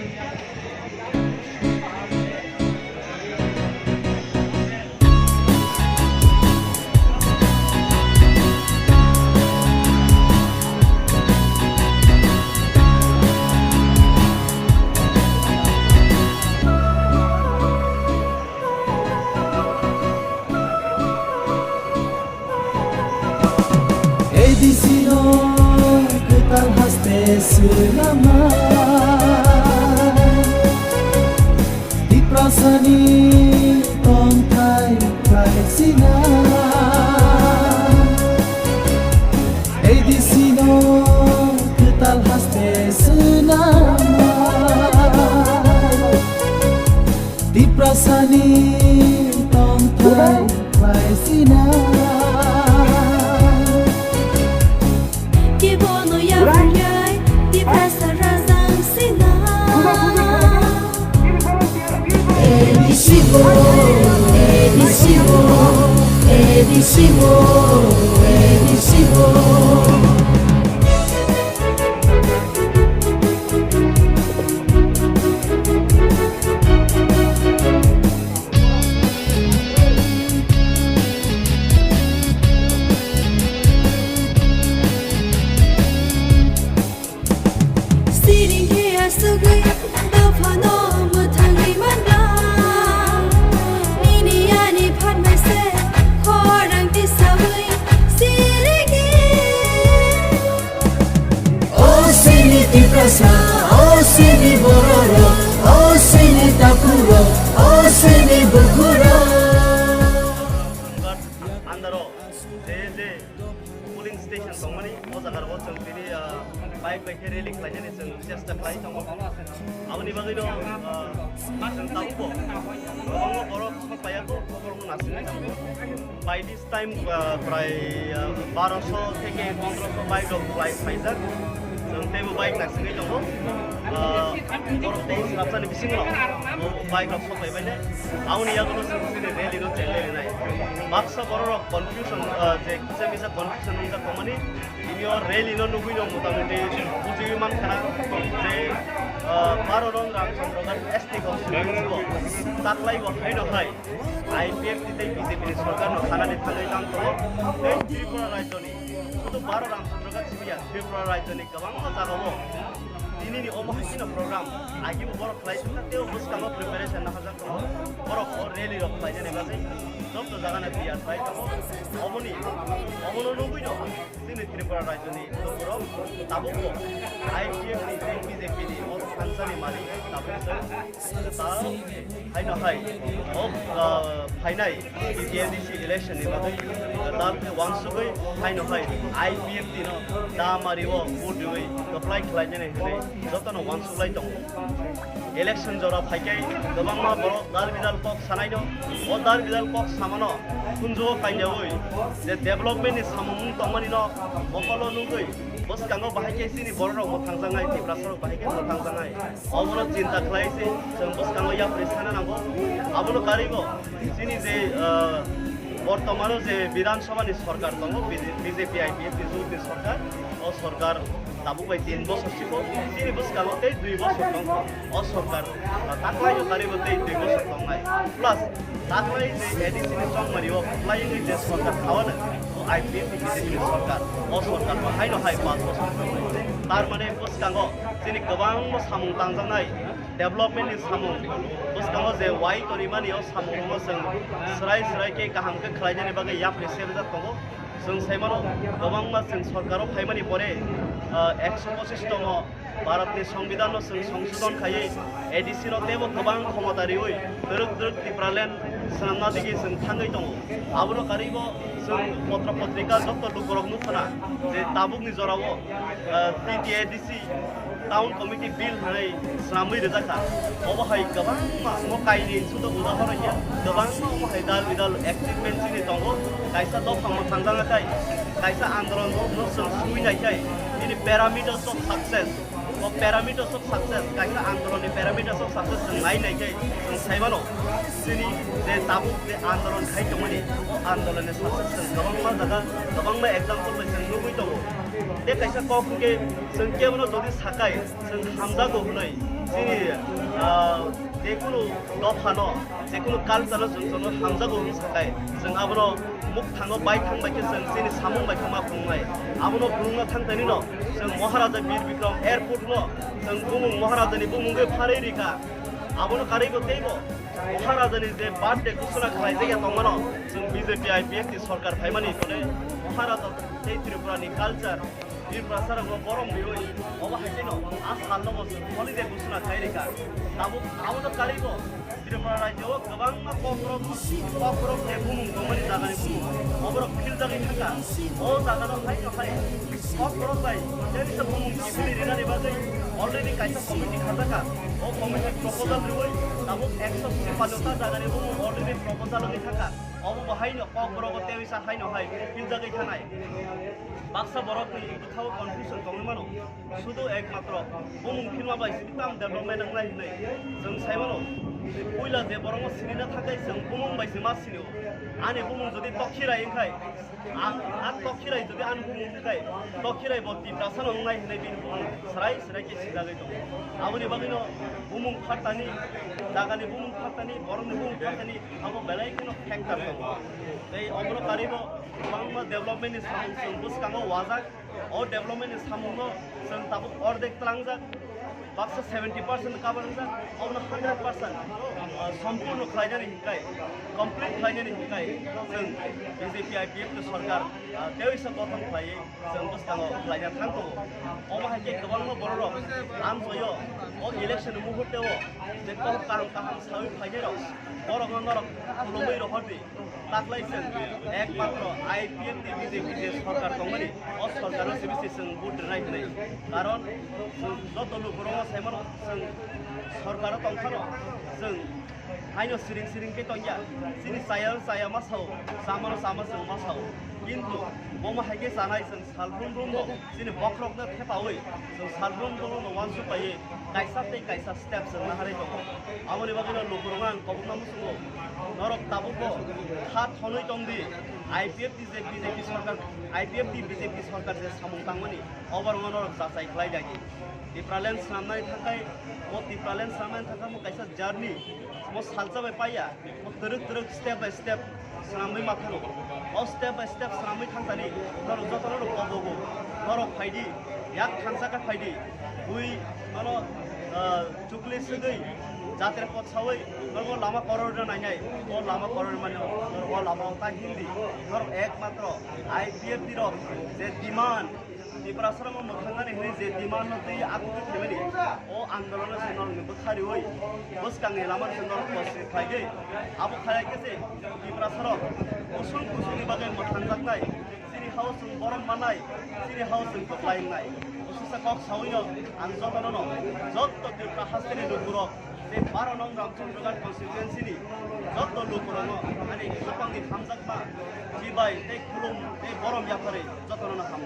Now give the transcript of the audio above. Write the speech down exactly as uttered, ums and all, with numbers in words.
A D C no kwtal haste swnama. Tiprasani tongthai khlaisina. A D C no kwtal haste swnama. Tiprasani tongthai khlaisina. Kibono yaphuyai, Tiprasa rajang sina. A D C bo, A D C bo, A D C bo, A D C bo. Siring khe asugwi dophano mwthangwi manna. Nini ani phatmai se khorang tisawi sirigi. O sini Tiprasa, o sini bororok, o sini takurok, o sini bukurok. Andaro je je polling station tongmani, o jaga rogo chwng tini, ah, bike bai khe rally khlainani chwng chesta khlai tongo. Aboni bagwino, ah, chwng tabukbo kwbangma borok sok paiya kho, borokno nasinai tongo. By this time, ah, prai, ah, barosho theke pondrosho bike rok khlai phaijak. Chwng teibo bike naisingwi tongo. Ah, borok tei swrapsani bisingo o bike rok sok paibainai. Aboni yagulo chwng chini rally no chenglai rinai. Baksa borok rok confusion, ah, je kisa misa confusion wngjak tongmani. Tini o rally no nugwi no motamuti bujiwi mankha na je, ah, baro ron Ramchandra Ghat S T constituency o taklai bo hai no hai I P F T tei B J P ni sorkar no khanani thangwi tang tongo. Tei Tripura rajyo ni sudu baro Ramchandra Ghat simi ya, Tripura rajyo ni kwbangma jaga o tini ni omo hai no program agi bo borok khlai thangkha tei o bwskango preparation no hajak tongo. Borok o rally rok khlainani bagwi jobto jaga no tiyar khlai tongo. Omoni, omono nugwi no chini Tripura rajyo ni borok tabukbo I P F ni tei B J P ni o thansani malik tabuk se ta hai no hai o, ah, phainai T T A D C election ni bagwi ta khe wansugwi hai no hai I P F T no da mari o vote riwi kwplai khlainani hinwi jotono wansuglai tongo. Election jora phaikai kwbangma borok dal bidal kok sanaino. O dal bidal kok samano khunjuo kaijaui je development ni samung tongmani no mokolo nugui bwskango bahai khe chini borok rok mwthangjaknai, Tiprasa rok bahai khe mwthangjaknai. Obono chinta khlai se chwng bwskango yapri sana nango. Abono karwibo chini je, ah, bortomano je Bidhan Sabha ni sorkar tongo, B J P I P F ni jot ni sorkar, o sorkar tabuk bai tin bosor siko, chini bwskango tei dui bosor tongkha. O sorkar, ah, taklai o karwi bo tei dui bosor tongnai. Plus, taklai je A D C ni chongmani o kwplai wngwi je sorkar khawano, o I P F ni B J P ni sorkar, o sorkar bo haino hai panch bosor tongnai. Tar mane bwskango chini kwbangma samung tangjaknai, development ni samung, bwskango je wai tonimani o samung rokno chwng swrai swrai khe kaham khe khlainani bagwi yapri sebjak tongo. Chwng sai mano, kwbangma chwng sorkaro phaimani pore, ah, ekso pochis tongo, Bharatni Songbidanno chwng songsodon khaiwi A D C no teibo kwbang khomota riwi twrwk twrwk Tipraland swnamna digi chwng thangwi tongo. Abono karwibo chwng potra potrika jotto lukurok nukha na je tabukni jorao, ah, T T A D C Town Committee Bill hwnwi swnamwi rijak kha. Obo hai kwbangma, omo kainwi sudo udahoron ya, kwbangma omo hai dal bidal achievement chini tongo. Kaisa dopha mwthangjaknai, kaisa andolon no chwng sui nai khe, nini parameters of success, O parameters of success, kaisa andolonni parameters of success chwng nai nai khe chwng sai mano. Chini je tabuk je andolon khai tongmani, o andolonni success chwng kwbangma jaga, kwbangma example bai chwng nugwi tongo. Tei kaisa kok hwnkhe chwng kebono jodi sakai, chwng hamjago hwnwi chini, ah, jekunu dophano, jekunu culture-no chwng chwngno hamjago hwnwi sakai, chwng abono mukthango baithang bai khe chwng chini samung bai khe ma phunuknai. Abono phunukna thang tani no chwng Maharaja Bir Bikram Airport no chwng bumung Maharajani bumung bai pharwi rikha. Abono karwi bo teibo Maharajani je birthday ghosona khlaijak ya tongmano chwng B J P I P F T sorkar phaimani tole Maharaja tei Tripura ni culture Tripura sarok no borom riwi obo hai khe no a sal no bo chwng holiday ghosona khai rikha. Tabuk abono karwi bo Tripura rajyo o kwbangma kokborok, kokborok je bumung tongmani jagani bumung, oborok philjagwi thangkha. O jagano haino hai kokborok bai tei kisa bumung kiphilwi rinani bagwi already kaisa committee khajakha. O committee proposal riwi tabuk ekso chipannota jagani bumung already proposal wngwi thangkha. Obo bo haino kokborok o tei kisa haino hai philjagwi thanai. Baksa borokni bwkhao confusion tongwi mano. Sudu ekmatro bumung philma bai sini tam development wngnai hinwi chwng sai mano. Puila je borokno sinina thangkhe chwng bumung bai se ma sinio. Ani bumung jodi tokhirai wngkhai, a, a tokhirai jodi ani bumung wngkhai, tokhirai bo Tiprasano wngnai hinwi bini bumung swrai swrai khe sinjagwi tongo. Aboni bagwino bumung phattani, jagani bumung phattani, borokni bumung phattani, abo belai kheno factor tongo. Tei obono karwi bo kwbangma development ni samung chwng bwskango wajak. O development ni samungno chwng tabuk ordek tlangjak, baksa seventy percent cover wngjak, obono hundred percent, ah, sompurno khlainani hinkai, complete khlainani hinkai chwng B J P I P F T sorkar, ah, tei waisa gothon khlaiwi chwng bwskango khlaina thang tongo. Omo hai khe kwbangma bororok amchoio o election ni muhurte o je kok kaham kaham sawi phainairok borokno norok khulumwi rohordi. Taklai chwng ekmatro I P F T B J P je sorkar tongmani, o sorkaro sibisi chwng vote rwnai hwnwi. Karon chwng joto lukurokno sai mano, chwng sorkaro tongphano chwng haino siring siring khe tongya. Chini chaya chaya ma sao, chamano chama chwng ma sao. Kintu bomo hai khe chanai chwng salbrum brum bo chini bokhorokno thepaui chwng salbrum brum no uansuk paiwi kaisa tei kaisa step chwng naharwi tongo. Aboni bagwino lukurokno ang kobokma muchungo, norok tabukbo kha thonwi tongdi, I P F T je B J P sorkar, I P F T B J P sorkar je samung tangmani, oborokno norok jachai khlai dagi. Tipraland swnamnani thangkhai, o Tipraland swnamnani thangkhai mo kaisa journey, mo salsa bai paiya, mo twrwk twrwk step by step swnamwi ma thangno. O step by step swnamwi thangtani, norok jotono rok kobogo, norok phaidi, yak thansa khe phaidi, bui mano, ah, chukli swgwi, jatre pot sawi, norok lama koror rwna nainai, o lama koror mano, norok o lama o ta hindi, norok ekmatro I P F T rok je demand, Tiprasarokno mwthangnani hwnwi je demand no twi akutwi khlaimani, o andolono se norokni bwkha riwi bwskangni lamano se norok kosri khlaigwi, abo khlai khe se Tiprasarok kusung kusungni bagwi mwthangjaknai, chini hao chwng borom mannai, chini hao chwng kwplai wngnai. Bwswksa kok sawino ang jotono no, jotto Tripura hasteni lukurok, tei baro nong Ramchandraghat constituency ni jotto lukurokno ani khapangni hamjakma chibai tei khulum tei borom yapharwi jotono no hambai.